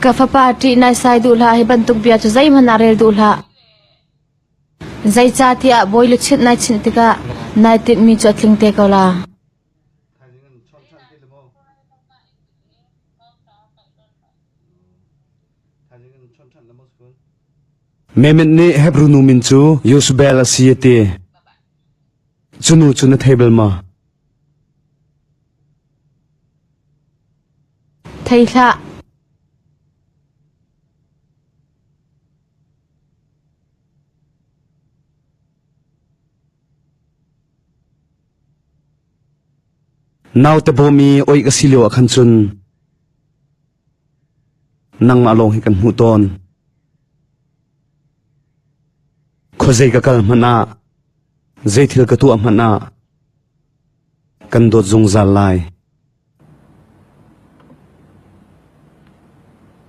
Ka fapa, ṭih naisai duh hlah, hi bantuk bia cu zeihmanh ah rel duh hlah. Zeicahtiah bawi luchin nai chinh tikah nai tinhmi cu a tling te ko la. Mehmet nih Hebru nu min cu Yosubel a si a ti. Cu nu cu na thei bal maw? Thei hlah. Naute bawm i oih ka si lio ah khan cun nangmah lawng hi kan hmuh tawn. Khuazei ka kal hmanh ah, zei thil ka tuah hmanh ah, kan dawt zungzal lai.